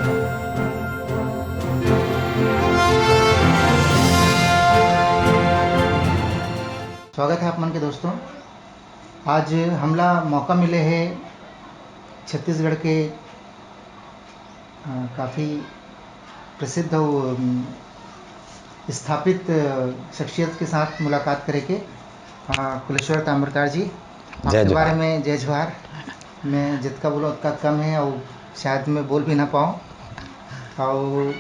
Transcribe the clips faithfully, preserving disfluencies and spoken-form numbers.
स्वागत है आप मन के दोस्तों। आज हमला मौका मिले है छत्तीसगढ़ के, अ, काफ़ी प्रसिद्ध अउ, अम, स्थापित, अ, शख्सियत के साथ मुलाकात करे के। अ, कुलेश्वर ताम्रकार जी, जय आपके बारे जोहार। में जय जोहार। मैं जितना बोलूँ उतना कम है और शायद मैं बोल भी ना पाऊँ। और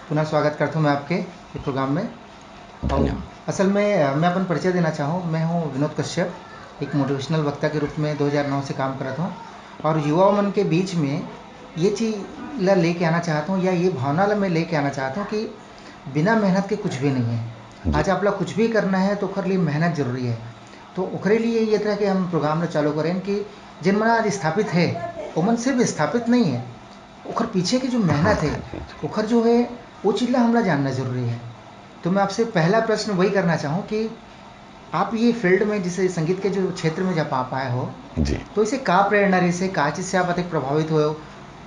पुनः स्वागत करता हूँ मैं आपके ये प्रोग्राम में। और धन्यवाद। असल में, अ, मैं अपन परिचय देना चाहूँ, मैं हूँ विनोद कश्यप, एक मोटिवेशनल वक्ता के रूप में दो हज़ार नौ से काम करत हूँ और युवा मन के बीच में ये चीज ला लेके आना चाहता हूँ या ये भावना ला मैं लेके आना चाहता हूँ कि बिना मेहनत के कुछ भी नहीं है। जी। आज आप ला कुछ भी करना है तो ओकर लिए मेहनत जरूरी है। तो ओकरे लिए ये तरह के हम प्रोग्राम ला चालू करें कि जिन मन आज स्थापित है, ओमन सिर्फ स्थापित नहीं है, ओकर पीछे की जो मेहनत है, हाँ, जी, जी। ओकर जो है, वो चीज ला हमला जानना जरूरी है। तो मैं आपसे पहला प्रश्न वही करना चाहूँ कि आप ये फील्ड में, जैसे संगीत के जो क्षेत्र में जब आप आए हो, जी। तो इसे का प्रेरणा रहिस हे, का चीज से आप अतेक प्रभावित होए हो,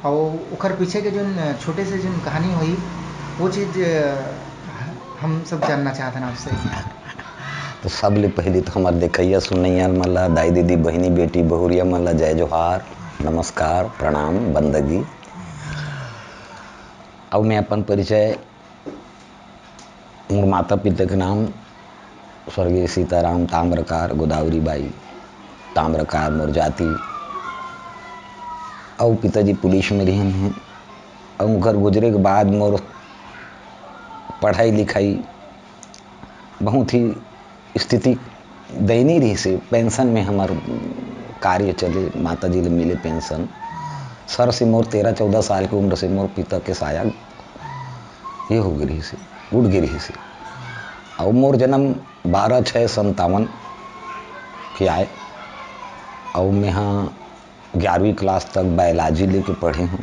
और ओकर पीछे के जोन छोटे से जोन कहानी होई, वो चीज, अ, हम सब जानना चाहत हन आपसे। तो सबले पहली तो हमर देखइया सुनइया मन ला, दाई दीदी, बहिनी बेटी बहुरिया मन ला जय जोहार, नमस्कार, प्रणाम, बंदगी। अब मैं अपन परिचय, मोर माता पिता के नाम स्वर्गीय सीताराम ताम्रकार, गोदावरी बाई ताम्रकार मोर जाति, अउ पिताजी पुलिस में रिहिन हे। अउ उनकर गुजरे के बाद मोर पढ़ाई लिखाई बहुत ही स्थिति दयनीय रहिस हे। पेंशन में हमर कार्य चले, माता जी ले मिले पेंशन। सर से मोर तेरह चौदह साल के उम्र से मोर पिता के साया ये हो गे रहिस हे, उठ गे रहिस हे। अउ मोर जन्म बारह छः संतावन के आय, अउ मेहा ग्यारहवीं क्लास तक बायोलॉजी लेके पढ़े हूँ।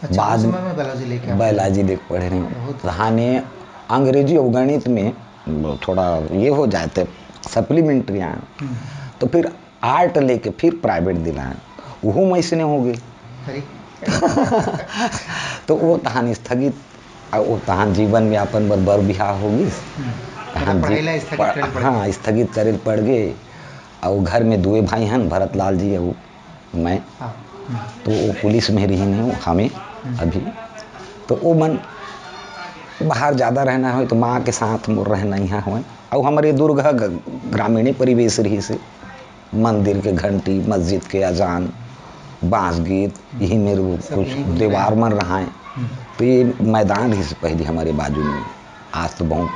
अच्छा, बाद उस समय में बायोलॉजी लेके आप बायोलॉजी लेके पढ़े रहे हूँ। बहुत तहाने अंग्रेजी और गणित में थोड़ा ये हो जाए थे, सप्लीमेंट्री आए। हम्म। तो फिर आर्ट लेके फिर प्राइवेट दिलाए, वहू में ऐसने हो गए। अरे। तो वो तहान स्थगित, आ वो तहान जीवन में अपन बर, बर बिहाव हो गिस। हम्म। तहान मतलब पढ़ाई जी-, ला स्थगित पढ़-, करे पड़ हाँ, गए। स्थगित करे पड़ गए। और घर में दुए भाई हन, भरतलाल जी और मैं। हाँ। हम्म। तो वो पुलिस में रहिन हे, हमें हम्म। अभी। तो वो मन बाहर ज़्यादा रहना होय, तो माँ के साथ मोर रहना यहाँ होय। और हमारे दुर्ग ह ग-, ग्रामीणे परिवेश रहिस हे। मंदिर के घंटी, मस्जिद के अजान, बांस गीत, यही मेरे सब कुछ यही होता है। दीवार मन रहाय। हम्म। तो ये मैदान रहिस पहले हमारे बाजू में, आज तो बहुत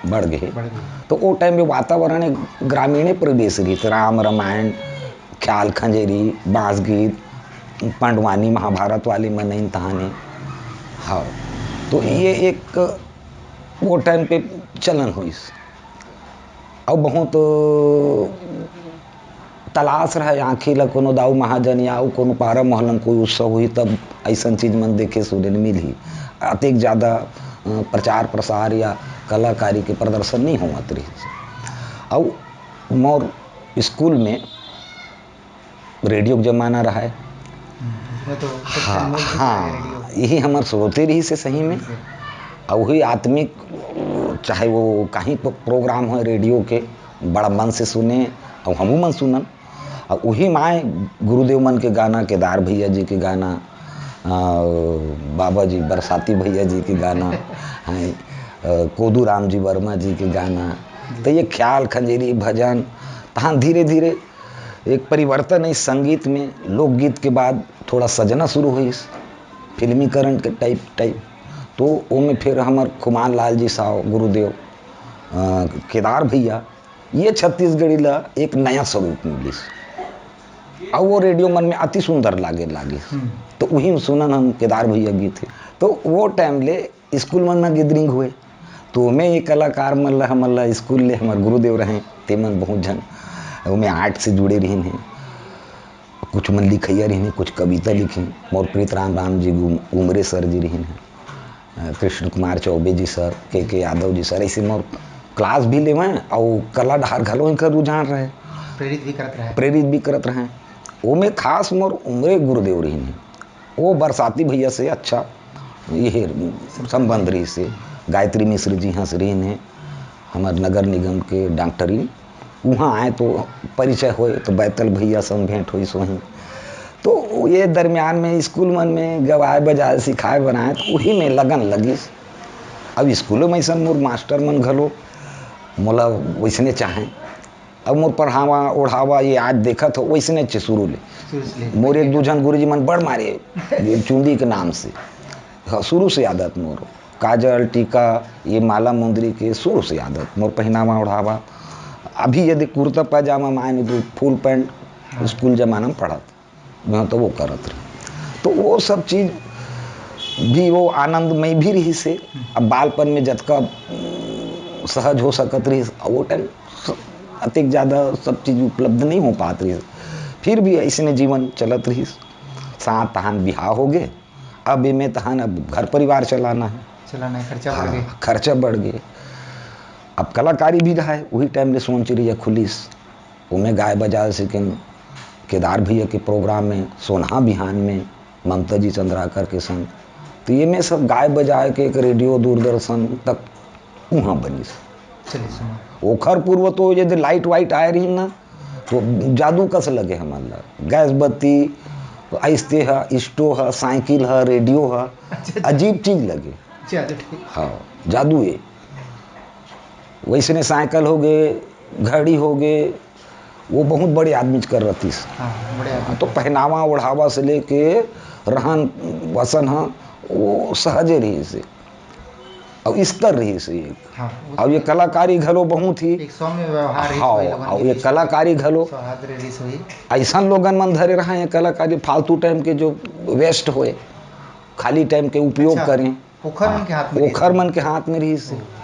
बढ़ गए। बढ़ गए। तो वो टाइम में वातावरण एक ग्रामीणे परिवेश रहिस, राम रमायण, ख्याल खंजेरी, बांस गीत, पंडवानी महाभारत वाले मनइन तहाने। हाँ, तो ये एक वो टाइम पे चलन होइस। अउ बहुत तलाश रहे आँखी ला कोनो दाऊ महाजन या अउ कोनो पारा मोहल्ला म कोई उत्सव होही, तब अइसन चीज मन देखे सुने ल मिलही। अतेक ज़्यादा, अ, प्रचार प्रसार या कलाकारी के प्रदर्शन नहीं होवत रहिस। अउ मोर स्कूल में रेडियो के जमाना रहे। हम्म, उसमें तो सबसे हाँ, अनमोल चीज हाँ, है रेडियो। यही हमर स्रोते रहिस हे सही में। जी। अउ वही आत्मिक, चाहे वो कहीं प-, प्रोग्राम हो रेडियो के, बड़ा मन से सुने, अउ हमू मन सुनन। अउ वही माय गुरुदेव मन के गाना, केदार भैया जी के गाना, अ, बाबा जी, बरसाती भैया जी के गाना, हैं, अ, कोदू राम जी वर्मा जी के गाना, जी। तो ये ख्याल खंजेरी भजन, तहाँ धीरे धीरे एक परिवर्तन है संगीत में। लोकगीत के बाद थोड़ा सजना शुरू होइस, फिल्मीकरण के टाइप, टाइप। तो ओमे फिर हमर खुमान लाल जी साव गुरुदेव, अ, केदार भैया, ये छत्तीसगढ़ी ला एक नया स्वरूप मिलिस। अउ वो रेडियो मन में अति सुंदर लागे लागिस। हम्म। तो उही में सुनन हम केदार भैया गीत हे। तो वो टाइम ले स्कूल मन में गैदरिंग हुए, तो ओमे ये कलाकार मन ला, हमन ला स्कूल ले हमर गुरुदेव रहे, ते मन बहुत झन ओमे आर्ट से जुड़े रहिन हे। कुछ मन लिखइया रहिन हे, कुछ कविता लिखिन। मोर प्रीत राम राम जी गुम-, उमरे सर जी रहिन हे, अ, कृष्ण कुमार चौबे जी सर, के के यादव जी सर, ऐसे मोर क्लास भी लेवं अउ कला डहार घलो इनकर रुझान रहे। प्रेरित भी करत रहे। प्रेरित भी करत रहे। ओमे खास मोर उमरे गुरुदेव रहिन हे। वो बरसाती भैया से अच्छा ये संबंध रहिस हे। गायत्री मिश्र जी हंस रहिन हे, हमर नगर निगम के डॉक्टरी, उहाँ आए तो परिचय होए, तो बैतल भैया संग भेंट होइस वहीं। तो ये दरमियान में स्कूल मन में गवाए बजाए सिखाए बनाए, तो वही में लगन लगिस। अब स्कूलों में ऐसा मोर मास्टर मन घलो मोला वैसने चाहें। अब मोर पढ़ावा ओढ़ावा ये आज देखत हो वैसने चे शुरू ले। शुरू से ले। मोर एक दू झन गुरुजी मन बड़ मारे, ये चुंदी के नाम से। हाँ, शुरू से आदत मोर। काजल, टीका, ये माला मुंदरी के शुरू से आदत मोर। पहनावा ओढ़ावा, अभी यदि कुर्ता पैजामा माने तो फुल पैंट, हाँ। स्कूल जमाना में पढ़त, मैं तो वो करत रहे। तो वो सब चीज भी वो आनंदमय भी रहिस हे। अब बालपन में जतका, उम, सहज हो सकत रहिस, अब वो टाइम स-, अतेक ज्यादा सब चीज उपलब्ध नहीं हो पात रहिस। फिर भी ऐसने जीवन चलत रहिस। साथ तहान बिहाव हो गे, अब एमे तहान अब घर परिवार चलाना है। चलाना है, खर्चा बढ़ हाँ, गया। खर्चा बढ़ गया। अब कलाकारी भी रहा है, वही टाइम ले सोन चिड़िया खुलिस, ओमे गाय बजाए सीखेन। केदार भैया के प्रोग्राम में, सोनहा बिहान में, ममता जी चंद्राकर के संग। तो ये में सब गाय बजाए के एक रेडियो, दूरदर्शन तक उहाँ बनिस। चलिए सुनो। ओखर पूर्व तो यदि लाइट वाइट आए रही ना, तो जादू कस लगे हमन ला। गैस बत्ती, आइस्ते ह, स्टो ह, साइकिल ह, रेडियो ह, अच्छा, अच्छा। अजीब चीज लगे। जादू ठीक। हाँ, जादू है। वैसने साइकिल हो गए, घड़ी हो गए, वो बहुत बड़े आदमी कर रहतीस। हाँ, बड़े आदमी। तो पहनावा ओढ़ावा से लेके रहन वसन ह, वो सहजे रहिस हे। अब स्तर रहिस हे। हाँ, वो अब ये तो कलाकारी घलो बहुत ही एक सौम्य व्यवहार रहिस हाँ, वही लोगन अब के ये बीच में। कलाकारी घलो सौहार्द रहिस वही। ऐसन लोगन मन धरे रहा है कलाकारी, फालतू टाइम के जो वेस्ट होए, खाली टाइम के उपयोग अच्छा, करें। ओखर मन के हाथ में ओखर रहिस। मन के हाथ में रहिस हे।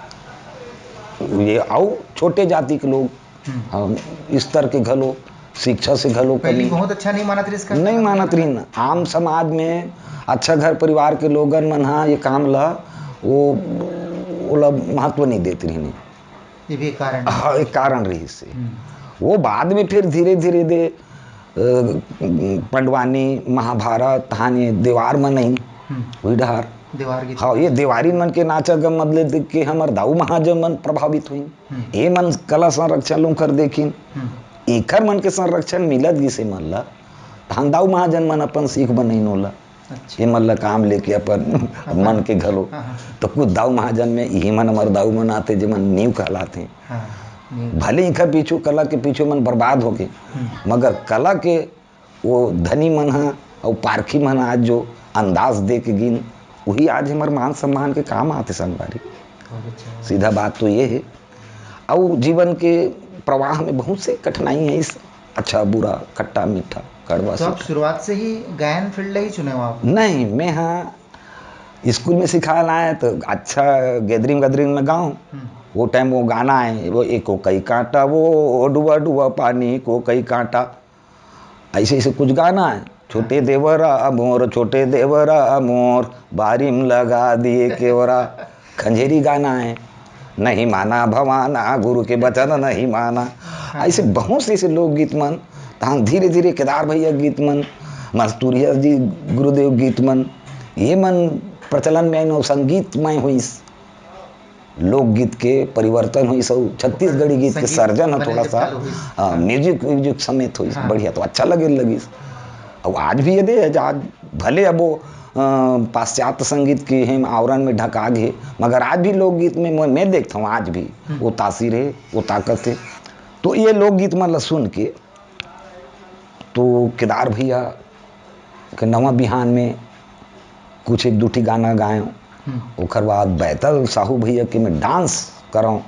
ये अउ छोटे जाति के लोग, हम्म। हाँ, स्तर के घलो, शिक्षा से घलो पहली कमी। बहुत अच्छा नहीं मानत रहिस का? नहीं मानत रहिन। आम समाज में अच्छा घर परिवार के लोगन मन हा ये काम ला, वो, ओला महत्व नहीं देत रहिन। ये भी एक कारण है। हाँ, एक कारण रहिस हे। हम्म। वो बाद में फिर धीरे-धीरे दे, अ, पंडवानी, महाभारत, तहान ये देवार मन आइन, हम्म। वही डहार। देवार गीत। हाँ, ये देवारी मन के नाचा गम बदले देख के हमर दाऊ महाजन मन प्रभावित होइन। हम्म। ये मन कला संरक्षण लोग कर देखिन। हम्म। एकर मन के संरक्षण मिलत गिस हे मन ला, तहान दाऊ महाजन मन अपन सीख बनाइन ओला। अच्छा। ये मन ला काम लेके अपन हाँ, मन के घलो। हाँ, हाँ। तो कुछ दाऊ महाजन में इही मन हमर दाऊ मन आथे, जेमन नींव कहलाथे। हाँ, नींव। भले इखर पीछू, कला के पीछू मन बर्बाद होके, हम्म। मगर कला के वो धनी मन ह अउ पारखी मन आज जो अंदाज दे के गिन, वही आज हमर मान सम्मान के काम आथे संगवारी। बहुत अच्छा। सीधा बात तो ये है। अउ जीवन के प्रवाह में बहुत से कठिनाई है, इस अच्छा बुरा, खट्टा मीठा, कड़वा तो आप मीठा। शुरुआत से ही गायन फील्ड ही चुने हो आप? नहीं, मैं हाँ स्कूल में सिखाए ला आए तो अच्छा गैदरिंग वैदरिंग में गाऊँ। हम्म। वो टाइम वो गाना है, वो एको कई कांटा, वो डुआ डुआ पानी को कई कांटा, ऐसे ऐसे कुछ गाना है। छोटे देवरा मोर, छोटे देवरा मोर, बारी में लगा दिए केवरा। खंजेरी गाना है, नहीं माना भवाना, गुरु के बचन नहीं माना। हाँ। ऐसे बहुत से ऐसे लोकगीत मन, तहां धीरे धीरे केदार भैया गीत मन, मस्तूरिया जी गुरुदेव गीत मन, ये मन प्रचलन में आइन अउ संगीतमय होइस। लोकगीत के परिवर्तन होइस अउ छत्तीसगढ़ी गीत के संगीत सर्जन ह बने थोड़ा जब सा, चालू होइस। हाँ, म्यूजिक व्यूजिक समेत होइस, हाँ। बढ़िया, तो अच्छा लगे लगिस। अउ आज भी ये दे, आज भले अब वो, अ, पाश्चात्य संगीत के हे आवरण में ढका गे, मगर आज भी लोकगीत में मैं, मैं देखता हूँ, आज भी हम्म। वो तासीर है, वो ताकत है। तो ये लोकगीत मन ला सुन के तो केदार भैया के नवा बिहान में कुछ एक दू ठी गाना गाएंव। हम्म। ओकर बाद बैतल साहू भैया के में डांस करंव।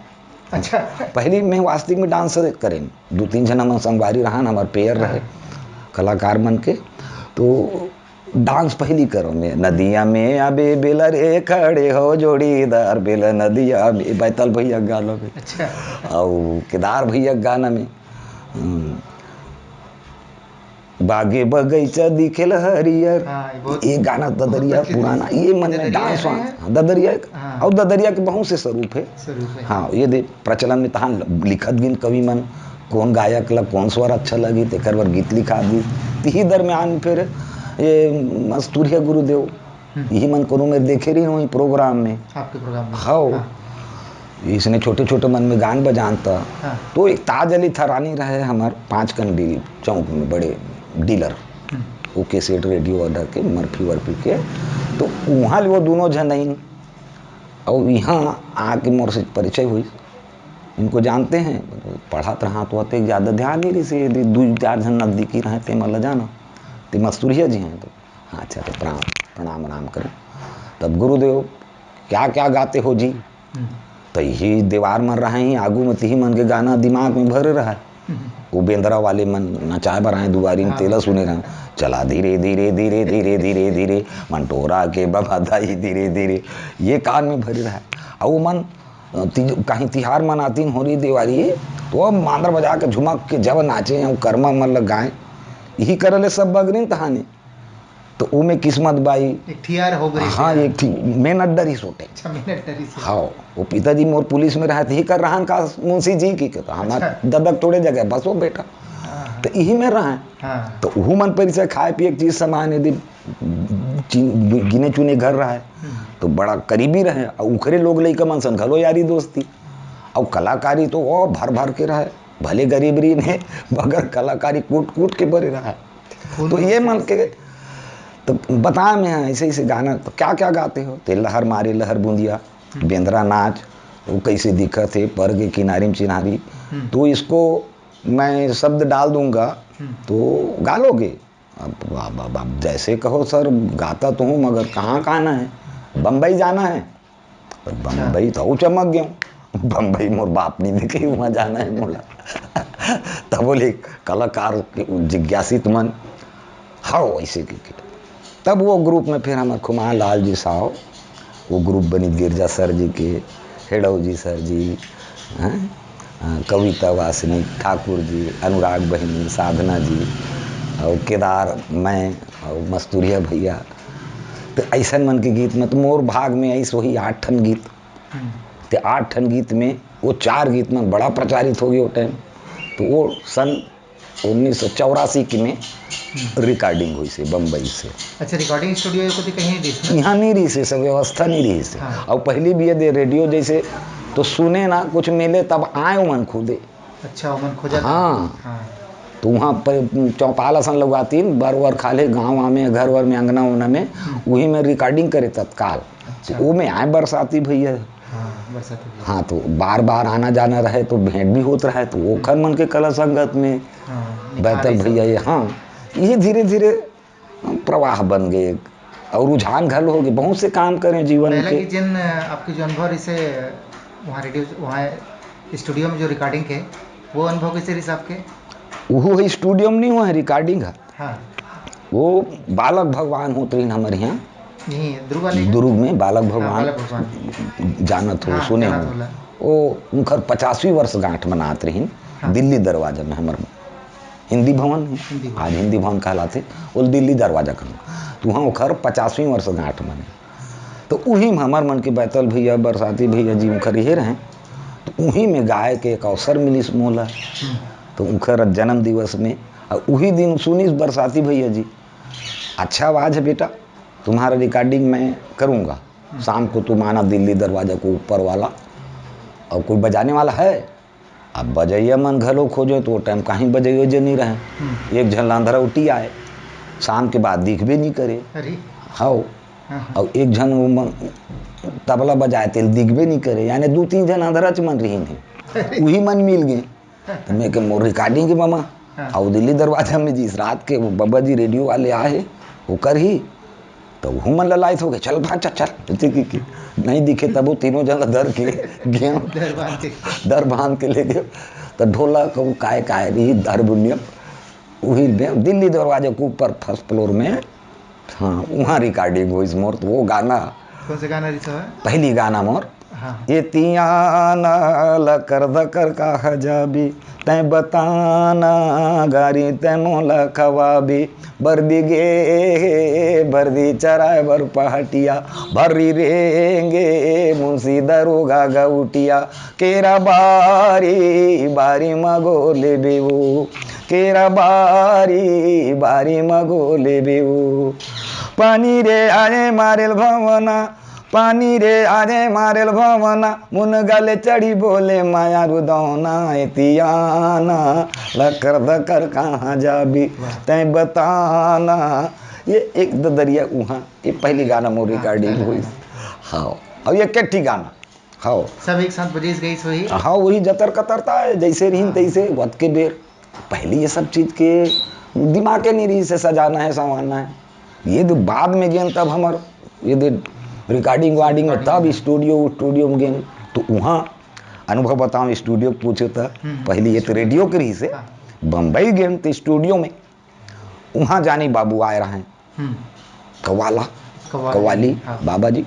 अच्छा। पहली में वास्तविक में डांस करेन, दू तीन झन हमर संगवारी रहन, हमर पेयर रहे हाँ। कलाकार मन के, तो डांस पहली करंव में, नदिया में आबे बेला रे खड़े हो जोड़ीदार, बेला नदिया में, बैतल भैया के गाना में। अच्छा। अउ केदार भैया के गाना में, हम्म, बागे बगैचा दिखेल हरियर। हाँ, ये बहुत ये गाना ददरिया बहुत पुराना, ये मन में ददरिया डांस है। वांस, हाँ, ददरिया एक, हाँ। और ददरिया के बहुत से स्वरूप है। स्वरूप है। हाँ, ये दे प्रचलन में तहां लिखत गिन कवि मन, कौन गायक ला कौन स्वर अच्छा लगी, तेकर बर गीत लिखा दी। तिही दरमियान फिर ये मस्तूरिया गुरुदेव, यही मन कोनो मेर देखे रहिन वही प्रोग्राम में। आपके प्रोग्राम में? हव। हाँ। इसने छोटे छोटे मन में गान बजान त। हाँ। तो एक ताज अली थरानी रहे हमर पाँच कंडी चौक में बड़े डीलर, हम्म। वो कैसेट रेडियो ऑर्डर के, मर्फी वर्फी के। तो वहाँ ले वो दोनों झन आइन, और यहाँ आके मोर से परिचय हुई। इनको जानते हैं? पढ़त रहा तो अतेक ज़्यादा ध्यान नहीं रहिसे, यदि दू चार झन नजदीकी रहे ते मन ला जाना, ते मस्तुरिया जी हैं तो। हाँ, अच्छा, तो प्रणाम, प्रणाम, प्रणाम करो। तब गुरुदेव, क्या क्या गाते हो जी? हम्म। तो यही देवार मन रहे ही, आगू में तिही मन के गाना दिमाग में भरे रहा। हम्म। वो बेंदरा वाले मन नचाए बर आए दुआरी में, हाँ। तेला सुने रहे, "चला धीरे धीरे धीरे धीरे धीरे धीरे, मन टोरा के बाबा दाई धीरे धीरे", ये कान में भरे रहा। और वो मन, अ, तिज-, कहीं तिहार मनातिन, होली, दिवाली, तो अब मांदर बजा के झुमक के जब नाचे, हम कर्मा मन लग गाए, यही करे ले सब बगरिन तहाने। तो ओमे किस्मत बाई। एक ठियार हो गई हाँ, थी। एक ठी मेन अड्डा रहिस ओटे। अच्छा, मेन अड्डा रहिस। हाँ, वो पिताजी मोर पुलिस में रहत ही कर रहन का मुंशी जी की कहता, हमार अच्छा। ददक तोड़े जगह, बस वो बेटा। हाँ। तो यही में रहा। हाँ। तो उहू मन परिचय, खाए पिए के चीज सामान यदि चीन-, गिने चुने घर रहा है, हम्म। तो बड़ा करीबी रहे, और उखरे लोग लइका मन सन घलो यारी दोस्ती, और कलाकारी तो वो भर भर के रहे, भले गरीब रही ने, मगर कलाकारी कूट कूट के भरे रहा है। फूल तो ये मन के, तो बता में है, ऐसे ऐसे गाना, तो क्या क्या गाते हो? ते लहर मारे लहर बूंदिया, हम्म। बेंदरा नाच, वो कैसे दिखत है, पर के किनारी में चिन्हारी। हम्म। तो इसको मैं शब्द डाल दूंगा, हम्म। तो गा लोगे? अब, अब, अब, अब जैसे कहो सर, गाता तो हूँ, मगर कहाँ गाना है? बम्बई जाना है। पर अच्छा। बम्बई तो चमक गया। बम्बई मोर बाप नहीं देखे, वहाँ जाना है मोला। तब बोले, कलाकार के जिज्ञासित मन, हाँ, वैसे के, के। तब वो ग्रुप में फिर हमर खुमान लाल जी साव, वो ग्रुप बनी गिरजा सर जी के, हेड़व जी सर जी, हैं? अ, कविता वासनिक, ठाकुर जी, अनुराग बहिनी, साधना जी, और केदार, मैं, और मस्तुरिया भैया। तो ऐसन मन के गीत में तो मोर भाग में आइस वही आठ ठन गीत। हम्म। ते आठ ठन गीत में वो चार गीत मन बड़ा प्रचारित हो गए वो टाइम। तो वो सन उन्नीस सौ चौरासी की में हम्म। रिकॉर्डिंग हुई से बम्बई से। अच्छा, रिकॉर्डिंग स्टूडियो को तो कहीं नहीं रही थी? यहाँ नहीं रही से, सब व्यवस्था नहीं रही से। हाँ। और पहली भी ये दे रेडियो जैसे तो सुने ना, कुछ मिले तब आए मन खुदे। अच्छा, ओमन खोजत हाँ। हैं। हाँ। तो वहाँ पर चौपाल असन लगवातीन, बर वर खाले गाँव में, घर वर में, अंगना उंगना में, हम्म। वही में रिकॉर्डिंग करे तत्काल। अच्छा। तो वो में आए बरसाती भैया। हाँ, बरसाती भैया। हाँ, तो बार बार आना जाना रहे तो भेंट भी होत रहे, तो वो खन मन के कला संगत में हाँ, निखारे बैतल सब। भैया ये, हाँ, ये धीरे धीरे प्रवाह बन गए और रुझान घलो हो गए। बहुत से काम करें जीवन पहले के। की जिन, अ, आपकी जो अनुभव रहिसे, वहाँ रेडियो, वहाँ स्टूडियो में जो रिकॉर्डिंग के, वो अनुभव कैसे रहिसे आपके? वो है स्टूडियो में नहीं हुआ है, रिकॉर्डिंग है। हाँ। वो बालक भगवान होत रहिन हमारे यहाँ। यहीं दुर्ग वाले? दुर्ग में बालक हाँ, भगवान। बालक भगवान। जानत हो, हाँ, सुने जानत हो। होला। वो उनकर पचासवीं वर्षगांठ मनात रहिन हाँ। दिल्ली दरवाजा में हमर हिंदी भवन है, हिंदी भवन। आज हिंदी भवन कहलाते, वो दिल्ली दरवाजा कहूँ। तो वहाँ ओखर पचासवीं वर्षगांठ मने। तो उही में हमर मन के बैतल भैया, बरसाती भैया जी उनकर इहे रहे। तो उही में गाए के एक अवसर मिलिस मोला। हम्म। तो उनकर जन्म दिवस में, और उही दिन सुनिस बरसाती भैया जी, "अच्छा आवाज़ है बेटा, तुम्हारा रिकॉर्डिंग मैं करूँगा। शाम को तुम आना दिल्ली दरवाजा को ऊपर वाला, और कोई बजाने वाला है?" अब बजैया मन घलो खोजे तो वो टाइम कहीं बजैया जे नहीं रहे। हम्म। एक झन लांधरा उठी आए, शाम के बाद दिखबे नहीं करे। अरे। हव। हाँ, हाँ। और एक झन वो मन, तबला बजाए तेल दिखबे नहीं करे, यानी दू तीन झन अंधरच मन रहिन है। अरे। वही मन मिल गए। तो मैं के मोर रिकॉर्डिंग के मामा, हाँ। आओ दिल्ली दरवाजा में जिस रात के वो बाबा जी रेडियो वाले आए, वो कर ही तो वो मन ललायत हो गए, "चल भाग, चल, चल।" जैसे कि, कि नहीं दिखे तब वो तीनों जन धर के गया। डर बांध के। डर बांध के ले गए। तो ढोलक, वो काय, काय रही, हारमोनियम, वही में दिल्ली दरवाजे के ऊपर फर्स्ट फ्लोर में, हाँ, वहाँ रिकॉर्डिंग हुई मोर, तो वो गाना। कौन सा गाना रही सर? पहली गाना मोर, हाँ। "ये तियाना लकर दकर कहाँ जाबी, तैं बताना गारी तैं मोला खवाबी, बरदी गे हे बरदी चराए बर पहाटिया, भर्री रेंगे मुंशी दरोगा गउटिया, केरा बारी बारी मगो लेबे वो, केरा बारी बारी मगो लेबे वो।" पानी रे आए मारेल भवना, पानी रे आए मारेल भवना, मुनगा ले चढ़ी बोले माया रुदौना, एतियाना, लकर दकर कहाँ जाबी, वाह। तैं बताना। ये एक ददरिया उहाँ, ये पहली गाना मोर हाँ, रिकॉर्डिंग पहला हुई। गाना। हाँ, अब ये केठी गाना। हाँ। सब एक साथ बजेस गईस वही? हाँ, वही जतर कतरता है, जैसे रहीन हाँ। तैसे, वत के बेर। पहले ये सब चीज के दिमाग के नहीं रही से सजाना है, संवारना है। ये तो बाद में गेन तब हमर ये दे रिकॉर्डिंग वार्डिंग में तब रिकॉर्डिंग। स्टूडियो, स्टूडियो में गेन। तो वहाँ अनुभव बताओ, स्टूडियो के पूछे त हम्म। पहले ये तो रेडियो के रही से, हाँ। बम्बई गेन तो स्टूडियो में वहाँ जानी बाबू आए रहे। हम्म। कवाला, कवाली, कवाली, हाँ। बाबा जी,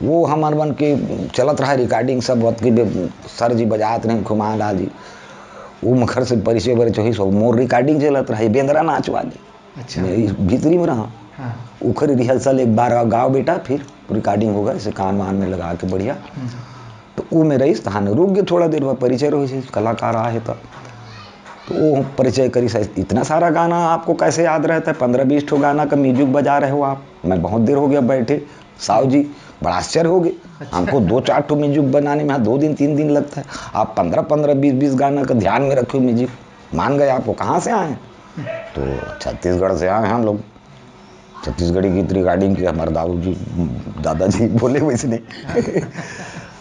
वो हमार मन के चलत रहा रिकॉर्डिंग सब, वत के बे-, सर जी बजात रहे, खुमान लाल जी, वो मखर से परिचय बरे चोही सो मोर रिकॉर्डिंग चलत रहा, ये बेंदरा नाच वाली। अच्छा। मैं इस भीतरी में रहा। हाँ। उखर रिहर्सल एक बार गाओ बेटा, फिर रिकॉर्डिंग होगा, इसे कान वान में लगा के बढ़िया। हम्म। तो वो में रहीस, तहान रुक गए थोड़ा देर बाद, परिचय रहो से कलाकार आहे तो। तो वो परिचय करी से, "इतना सारा गाना आपको कैसे याद रहता है? पन्द्रह बीस ठो गाना का म्यूजिक बजा रहे हो आप।" मैं बहुत देर हो गया बैठे, साहु जी बड़ा आश्चर्य हो गए। अच्छा। "हमको दो चार ठो म्यूजिक बनाने में यहाँ दो दिन तीन दिन लगता है, आप पन्द्रह पन्द्रह बीस बीस गाना का ध्यान में रखे हो म्यूजिक, मान गए, आपको कहाँ से आए?" "तो छत्तीसगढ़ से आए हैं हम लोग।" छत्तीसगढ़ी गीत रिकॉर्डिंग की हमारे दाऊ जी, दादाजी बोले वैसे नहीं।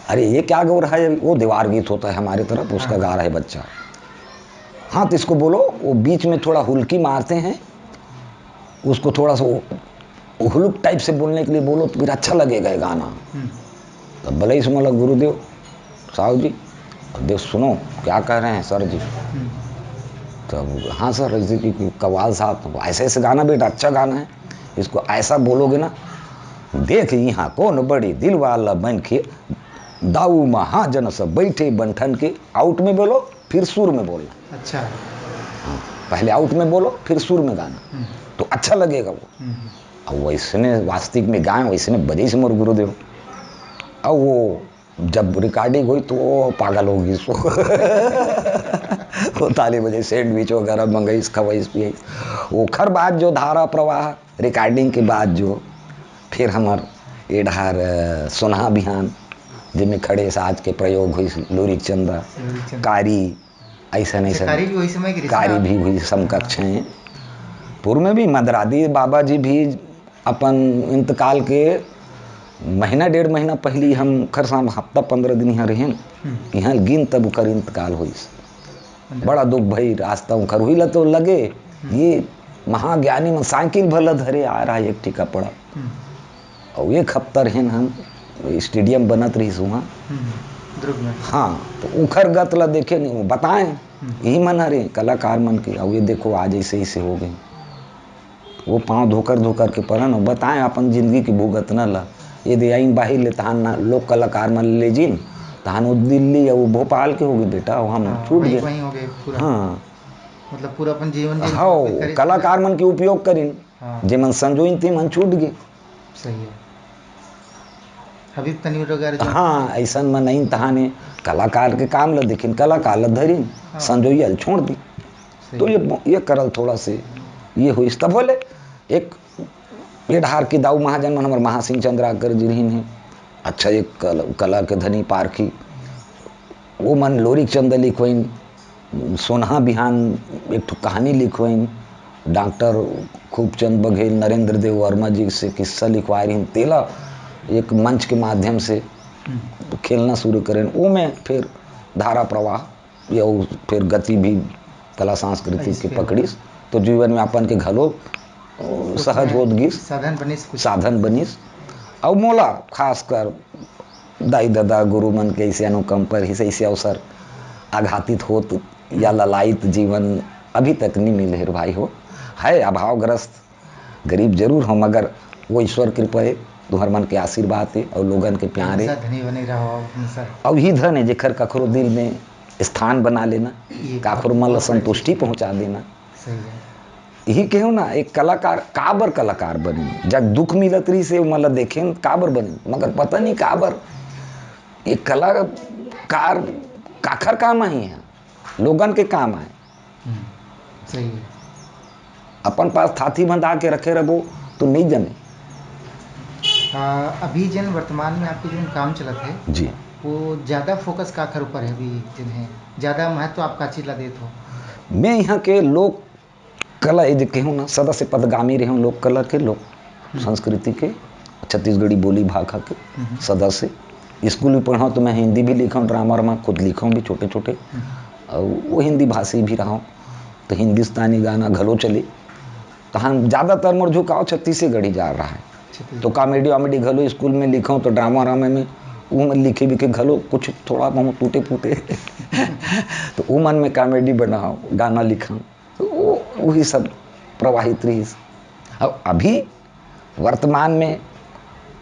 "अरे, ये क्या गा रहा है? वो दीवार गीत होता है हमारे तरफ, उसका गा रहा है बच्चा।" "हाँ, तो इसको बोलो, वो बीच में थोड़ा हुलकी मारते हैं, उसको थोड़ा सा वो, वो हुलुक टाइप से बोलने के लिए बोलो, तो फिर अच्छा लगेगा ये गाना।" हम्म। तब भले ही समझ लो, "गुरुदेव, साहु जी, देख सुनो, क्या कह रहे हैं सर जी?" हम्म। तब, "हाँ सर, ऐसे कि, कि कव्वाल साहब, ऐसे ऐसे गाना बेटा, अच्छा गाना है, इसको ऐसा बोलोगे ना, देख यहाँ कौन बड़ी दिल वाला बन के, दाऊ महाजन सब बैठे बन ठन के।" आउट में बोलो, फिर सुर में बोलना। अच्छा। हाँ, पहले आउट में बोलो, फिर सुर में गाना, हम्म। तो अच्छा लगेगा वो। हम्म। अब वैसने वास्तविक में गाए, वैसने बजे से मोर गुरुदेव। अब वो जब रिकॉर्डिंग हुई तो वो पागल हो गई सो। वो ताली बजे, सैंडविच वगैरह मंगाई, खवाई, पियाई। ओखर बाद जो धारा प्रवाह, रिकॉर्डिंग के बाद जो फिर हमार ए डहार, अ, सोनहा बिहान, जेमे खड़े साज के प्रयोग हुई, लोरिक चंदा, लोरिक चंदा। कारी, ऐसन, अच्छा, ऐसन। कारी भी वही समय के रिश्ता? कारी भी हुई, समकक्ष हैं। पूर्व में भी मदरादी बाबा जी भी अपन इंतकाल के महीना, डेढ़ महीना पहली हम खरसाम हफ्ता पन्द्रह दिन यहाँ रहेन। हम्म। यहाँ गिन तब उकर इंतकाल होइस। बड़ा दुख भई, रास्ता उखर हुई ला तो लगे, हम्म। ये महाज्ञानी मन साइकिल भला धरे आ रहा है, एक ठी कपड़ा। हम्म। अउ एक हफ्ता रहेन हम, स्टेडियम बनत रहिस उहाँ। हम्म, दुर्ग में। हाँ, तो उखर गत ला देखे नहीं, वो बताए, हम्म। यही मन हरे, कलाकार मन के, अउ ये देखो आज ऐसे, ऐसे हो गए। वो पाँव धोकर, धोकर के परन, बताए अपन जिंदगी की भुगतना ला। ये दे आइन बाहिर ले तहान ना, लोक कलाकार मन ले जिन, तहान वो दिल्ली या वो भोपाल के हो गए बेटा, वो हम हाँ, छूट वहीं, गए। वहीं हो गए पूरा। हाँ। मतलब पूरा अपन जीवन के हाँ, समर्पित करे। कलाकार मन के उपयोग करिन, हाँ। जे मन संजोइन ते मन छूट गए। सही है। हबीब तनवीर वगैरह जो हाँ, ऐसन मन आइन तहाने कलाकार के काम ला देखिन, कलाकार ला धरिन, हाँ। संजोइया ला छोड़ दी। सही। तो ये, ये करल थोड़ा से, ये होइस तब होले। एक ये डहार के दाऊ महाजन मन हमर महासिंह चंद्राकर जी रहिन हे, अच्छा एक कल-, कला के धनी पारखी, वो मन लोरिक चंदा लिखवइन, सोनहा बिहान एक ठो कहानी लिखवइन, डॉक्टर खूबचंद बघेल, नरेंद्र देव वर्मा जी से किस्सा लिखवाए रहिन, तेला एक मंच के माध्यम से हम्म। खेलना शुरू करेन। वो में फिर धारा प्रवाह या वो फिर गति भी कला संस्कृति ऐसे के पकड़िस, तो जीवन में अपन के घलो, अ, कुछ सहज होत गिस, साधन बनिस कुछ। साधन बनिस। अउ मोला खासकर दाई ददा गुरु मन के ऐसे अनुकंप रहिस, ऐसे अवसर आघातित होत या ललायित जीवन अभी तक नहीं मिले हे भाई हो। है अभावग्रस्त, गरीब जरूर हो, मगर वो ईश्वर कृपा हे, तुहर मन के आशीर्वाद हे अउ लोगन के प्यार हे। हमेशा धनी बने रहो, हमेशा। अउ ही धन हे जेकर कखरो दिल में स्थान बना लेना, ये काखरो मन ला बहुत बड़ी संतुष्टि चीज। पहुंचा देना। सही है। यही कहो ना, एक कलाकार काबर कलाकार बनी? जब दुख मिलत रहिस हे, ओमन ला देखेन काबर बनी? मगर पता नहीं काबर ये कलाकार काखर काम आही है, लोगन के काम आए। हम्म, सही है। अपन पास थाथी बंधा के रखे रहबो तो नहीं जमे। अ, अभी जेन वर्तमान में आपके जेन काम चलत हे, जी। वो ज्यादा फोकस काखर ऊपर हे अभी, जेन हे ज्यादा महत्व आप का चीज ला देत हो? मैं यहाँ के लोक कला, ये जो कहूँ ना, सदा से पथगामी रहे हूँ लोक कला के, लोक संस्कृति के, छत्तीसगढ़ी बोली भाखा के। सदा से स्कूल भी पढ़ा तो मैं हिंदी भी लिखा हूँ, ड्रामा वामा खुद लिखा हूँ भी छोटे छोटे, और वो हिंदी भाषी भी रहा हूँ, तो हिंदुस्तानी गाना घलो चले। तो हम ज़्यादातर मोर झुकाव छत्तीसगढ़ी जा रहा है। तो कॉमेडी वॉमेडी घलो स्कूल में लिखा हूँ, तो ड्रामा वामा में वो मैं लिखे भी के घलो कुछ थोड़ा बहुत टूटे फूटे तो वो मन में कॉमेडी बनाओ, गाना लिखा, तो वो वही सब प्रवाहित रही। अब अभी वर्तमान में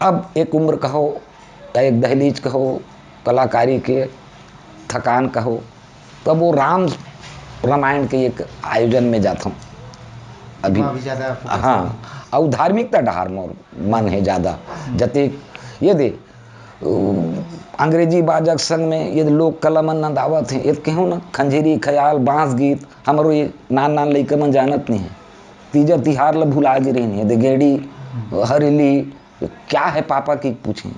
अब एक उम्र कहो या एक दहलीज कहो, कलाकारी के थकान कहो, तब वो राम रामायण के एक आयोजन में जाता हूँ अभी। वहाँ भी ज्यादा फोकस हाँ, और धार्मिकता डहार मोर मन है ज़्यादा। जते ये दे, अ, अंग्रेजी बाजक संग में ये लोक कला मन नंदावत हैं, ये कहूँ ना, खंजेरी, ख्याल, बांस गीत, हमरो ये नान नान लइका मन जानत नहीं है। तीजा तिहार ला भुला गे रहिन, ये दे गेड़ी, हरेली, क्या है पापा की पूछें।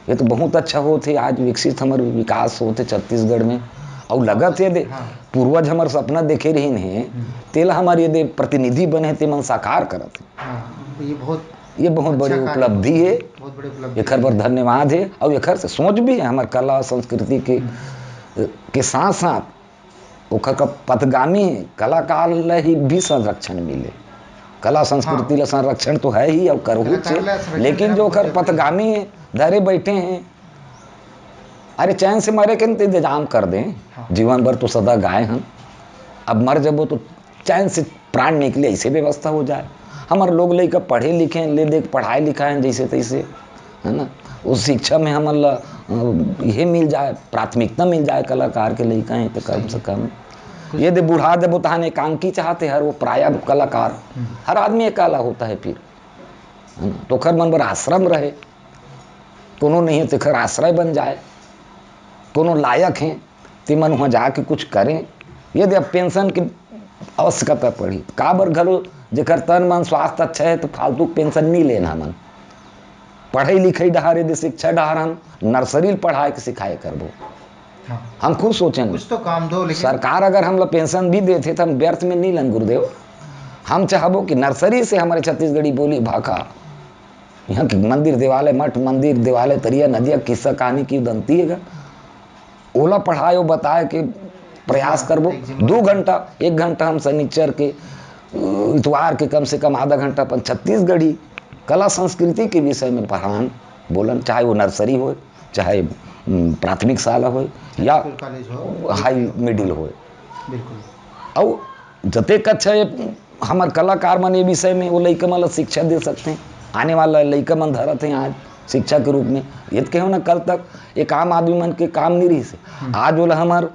ये तो बहुत अच्छा होत हे, आज विकसित हमर विकास होत हे छत्तीसगढ़ में। अउ लगत हे दे, हाँ। पूर्वज हमर सपना देखे रहिन हे, तेला हमर ये दे प्रतिनिधि बने हे, ते मन साकार करत हे। हाँ, ये बहुत ये बहुत बड़ी अच्छा कार्य उपलब्धि हे। बहुत बड़े उपलब्धि एखर बर धन्यवाद हे। अउ एखर से सोच भी हे हमर कला संस्कृति के, के साथ साथ ओखर का पथगामी हे, कलाकार ल ही भी संरक्षण मिले। कला संस्कृति ला संरक्षण तो है ही, अउ करहू कलाकार से, ला संरक्षण लेकिन देना जो बहुत ओखर जरूरी हे। पथगामी हे, धरे बैठे हैं, अरे चैन से मरे के इंतजाम कर दें, हाँ। जीवन भर तो सदा गाए हम, अब मर जबो तो चैन से प्राण निकले, ऐसे व्यवस्था हो जाए। हमर लोग लइका पढ़े लिखे हैं, ले देख पढ़ाए लिखाए हैं जैसे तैसे, है ना। उस शिक्षा में हमन ला, अ, ये मिल जाए, प्राथमिकता मिल जाए, कलाकार के लइका हैं तो कम से कम। ये दे बुढ़ा देबो तहान एकांकी चाहते हर वो प्राय कलाकार, हर आदमी अकेला होता है फिर, है ना। तो ओखर मन बर आश्रम रहे, कोनो नहीं है तेखर आश्रय बन जाए, कोनो लायक हैं, ते मन वहाँ जाके कुछ करें। ये दे अब पेंशन की आवश्यकता पड़ी, काबर घलो जेकर तन मन स्वास्थ्य अच्छा है तो फालतू पेंशन नहीं लेना मन। पढ़ाई लिखाई डहार, ये दे शिक्षा डहार हम नर्सरी ल पढ़ाए के सिखाए करबो। हाँ। हम खुद सोचें, कुछ तो काम दो, लेकिन सरकार अगर हमला पेंशन भी देथे तो हम व्यर्थ में नहीं लन गुरुदेव। हम चाहबो कि नर्सरी से हमारे छत्तीसगढ़ी बोली भाखा, यहाँ के मंदिर देवालय, मठ मंदिर देवालय, तरिया नदिया, किस्सा कहानी की दंती है, ओला पढ़ाए और बताए के प्रयास करबो। एक जिम्मा- दो घंटा, एक घंटा हम शनिचर के, इतवार के कम से कम आधा घंटा अपन छत्तीसगढ़ी कला संस्कृति के विषय में पढ़ान, बोलन, चाहे वो नर्सरी होए, चाहे, उम, प्राथमिक शाला होए या स्कूल कॉलेज हो। हाई मिडिल होए। बिल्कुल। अउ जतेक अच्छा ये हमर कलाकार मन ये विषय में वो लइका मन ला शिक्षा दे सकते हैं। आने वाला लइका मन धरत हैं आज शिक्षा के रूप में। ये तो कहो ना, कल तक एक आम आदमी मन के काम नहीं रही से। आज वाला हमार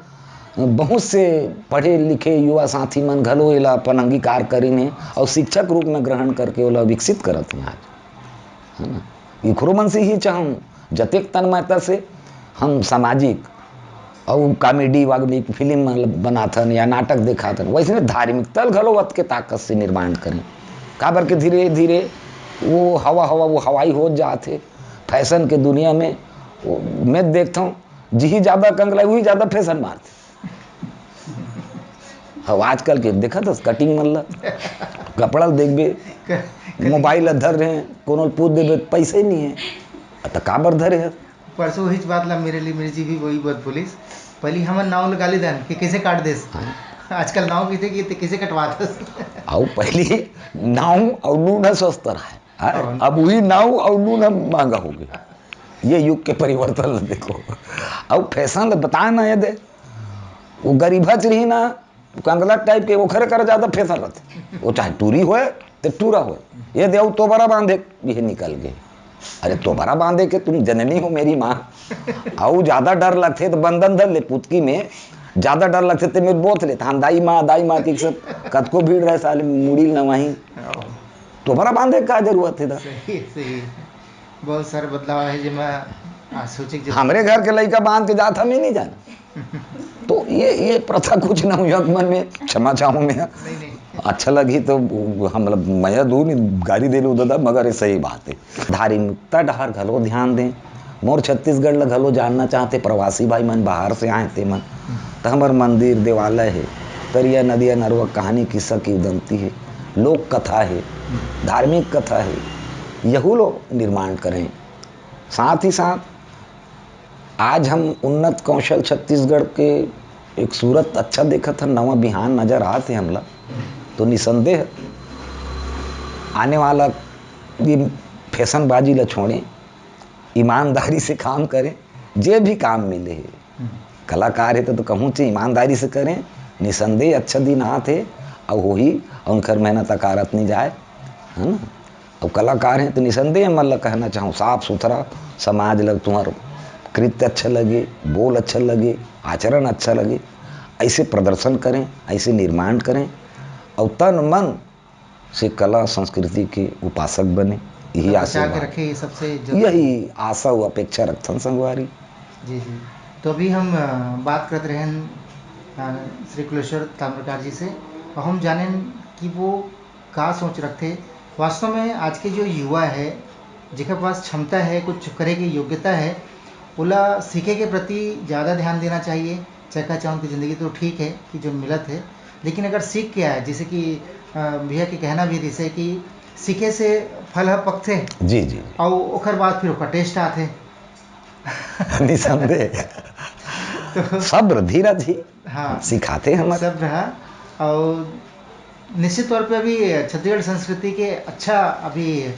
बहुत से पढ़े लिखे युवा साथी मन घलो एला अपन अंगीकार करिन हे और शिक्षक रूप में ग्रहण करके ओला विकसित करत हैं आज, है ना। इखरो मन से ही चाहूँ, जतेक तन्मयता से हम सामाजिक अउ कॉमेडी वागली फिल्म मन बनाथन या नाटक देखाथन, वैसने धार्मिकता ल घलो वत के ताकत से निर्माण करें। काबर के धीरे धीरे वो हवा हवा वो हवाई होत जात हे फैशन के दुनिया में। वो मैं देखता हूँ, जिही ज्यादा कंगलाई वही ज्यादा फैशन मारथे। हाँ, आजकल के देखा था कटिंग मन ला, कपड़ा ल देखबे, मोबाइल ल धर रहे, कोनो ल पूछ देबे, पैसे ही नहीं है, त काबर धरे है? परसों वही बात ला मेरे लिए मेरी जी भी वही बात बोलिस। पहले हमन नाव लगा ले दन कि कैसे काट देस। आजकल नाव कहते कि ते कैसे कटवात हस। अउ पहली नाव अउ नून ह सस्ता रहा है, हाँ? अब वही नाव अउ नून ह महंगा हो गया। ये युग के परिवर्तन ला देखो। अउ फैशन ला बताए ना ये दे, वो गरीबच रही ना, कंगला टाइप के, ओखरे करा ज्यादा फैशन रहते। वो चाहे टूरी होए ते टूरा होए, ये दे अउ तोबरा बांधे, ये निकल गए। अरे तोबरा बांधे के तुम जननी हो मेरी माँ। अउ ज्यादा डर लगथे तो बंदन धर ले पुतकी में, ज्यादा डर लगथे ते मेर बोथ ले, तहान दाई माँ, दाई माँ, ठीक से कतको भीड़ रहे साले मुड़ी ल नवाही। तोबरा बांधे का जरूरत है दा? सही, सही। बहुत सारे बदलाव है जेमा आ, सोचे के जरूरत हमरे घर के लइका बांध के जात हम ही नहीं जाना। तो ये ये प्रथा कुछ ना हुई मन में, क्षमा चाहूँ मैं। नहीं, नहीं। अच्छा लगही तो हम, मतलब, मया दू नहीं गारी दे लू दादा, मगर ये सही बात है। धार्मिकता डहर घलो ध्यान दें। मोर छत्तीसगढ़ ला घलो जानना चाहते प्रवासी भाई मन, बाहर से आए ते मन, तो हमर मंदिर देवालय है, तरिया नदिया नरवा कहानी किस्सा की उदंती है, लोक कथा है, धार्मिक कथा है, यहू लो निर्माण करें। साथ ही साथ आज हम उन्नत कौशल छत्तीसगढ़ के एक सूरत अच्छा देखत हन, नवा बिहान नजर आत हे हमला, तो निसंदेह आने वाला दिन फैशनबाजी ला छोड़ें, ईमानदारी से काम करें, जे भी काम मिले हे। कलाकार हे तो, तो कहूँ से ईमानदारी से करें, निसंदेह अच्छा दिन आत हे, अउ होही, अउ उनकर मेहनत अकारत नहीं जाए, है ना? अब कलाकार हैं तो निसंदेह मन ला कहना चाहूँ, साफ सुथरा समाज ला तुम्हार कृत्य अच्छा लगे, बोल अच्छा लगे, आचरण अच्छा लगे, ऐसे प्रदर्शन करें, ऐसे निर्माण करें और तन मन से कला संस्कृति के उपासक बने। यही मतलब बचा के आशीर्वाद, रखे, ये सबसे जरूरी। यही आशा व अपेक्षा रखथन संगवारी। जी जी। तो अभी हम अ, बात करत रहेन अ, श्री कुलेश्वर ताम्रकार जी से, और हम जानेन कि वो का सोच रखथे। वास्तव में आज के जो युवा है, जेकर पास क्षमता है, कुछ करे के योग्यता है, ओला सीखे के प्रति ज़्यादा ध्यान देना चाहिए। चाहे का चाहूँ कि ज़िंदगी तो ठीक है कि जो मिलत है, लेकिन अगर सीख के आए, जैसे कि अ, भैया के कहना भी रिसे कि सीखे से फल ह पकथे, जी जी। और ओकर बाद फिर ओकर टेस्ट आथे। निसंदेह। तो सब्र, धीरज ही हाँ, सिखाते हैं हमारे। सब्र है। और निश्चित तौर पे अभी छत्तीसगढ़ संस्कृति के अच्छा अभी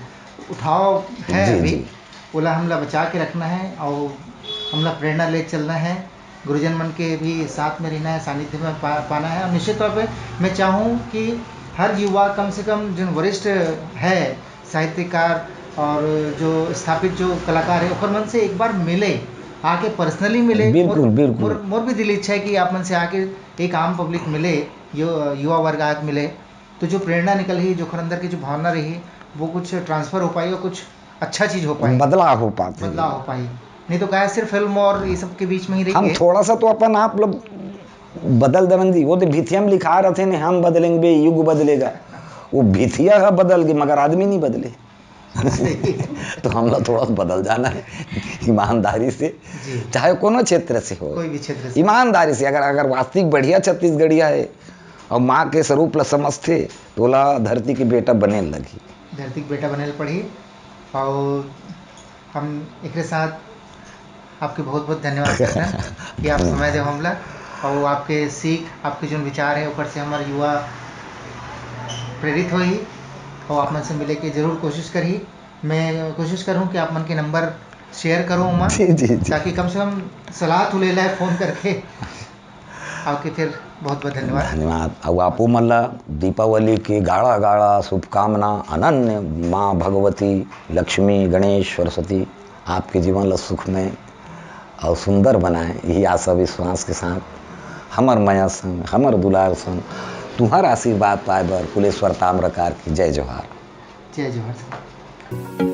उठाव है जी, अभी जी। ओला हमला बचा के रखना है और हमला प्रेरणा ले चलना है। गुरुजन मन के भी साथ में रहना है, सानिध्य में पा-, पाना है। और निश्चित तौर पे मैं चाहूँ कि हर युवा कम से कम जो वरिष्ठ है साहित्यकार और जो स्थापित जो कलाकार है, ओकर मन से एक बार मिले, आके personally मिले। बिल्कुल, मोर, बिल्कुल। मोर, मोर भी दिल इच्छा है कि आप मन से आके एक आम public मिले, यो, युवा वर्ग आके मिले, तो जो प्रेरणा निकलही, जो ओकर अंदर की जो भावना रही, वो कुछ transfer हो पाही और कुछ अच्छा चीज हो पाही। बदलाव हो पाथे। बदलाव हो पाही। नहीं तो का है, सिर्फ फिल्म और ये सब के बीच में ही रही हम है। थोड़ा सा तो अपन आप लोग बदल देवन जी, वो तो भिथिया में लिखा रहते ने, "हम बदलेंगे बे, युग बदलेगा।" वो भिथिया ह बदल गे, मगर आदमी नहीं बदले। तो हमला थोड़ा सा बदल जाना है ईमानदारी से, जी। चाहे कोनो क्षेत्र से हो। कोई भी क्षेत्र से। ईमानदारी से, अगर, अगर वास्तविक बढ़िया छत्तीसगढ़िया है और माँ के स्वरूप ला समझथे, तो ओला धरती के बेटा बने लगही। धरती के बेटा बने ल पड़ही। और हम एकरे साथ आपके बहुत बहुत धन्यवाद करथन कि आप समय देव हमला, और आपके सीख, आपके जो विचार है, ओकर से हमारे युवा प्रेरित होही और आप मन से मिले के जरूर कोशिश करही। मैं कोशिश करूँ कि आप मन के नंबर share करूँ ओमा, जी, जी, जी। ताकि कम से कम सलाह तो ले लाए फोन करके। आपके फिर बहुत बहुत धन्यवाद। धन्यवाद। अउ आपो मन ला दीपावली के गाड़ा गाड़ा शुभकामना, अनन्य माँ भगवती, लक्ष्मी, गणेश, सरस्वती आपके जीवन ला सुखमय और सुंदर बनाए, यही आशा विश्वास के साथ हमर मया संग, हमर दुलार संग, तुम्हार आशीर्वाद पाए बर कुलेश्वर ताम्रकार की जय जोहार। जय जोहार सर।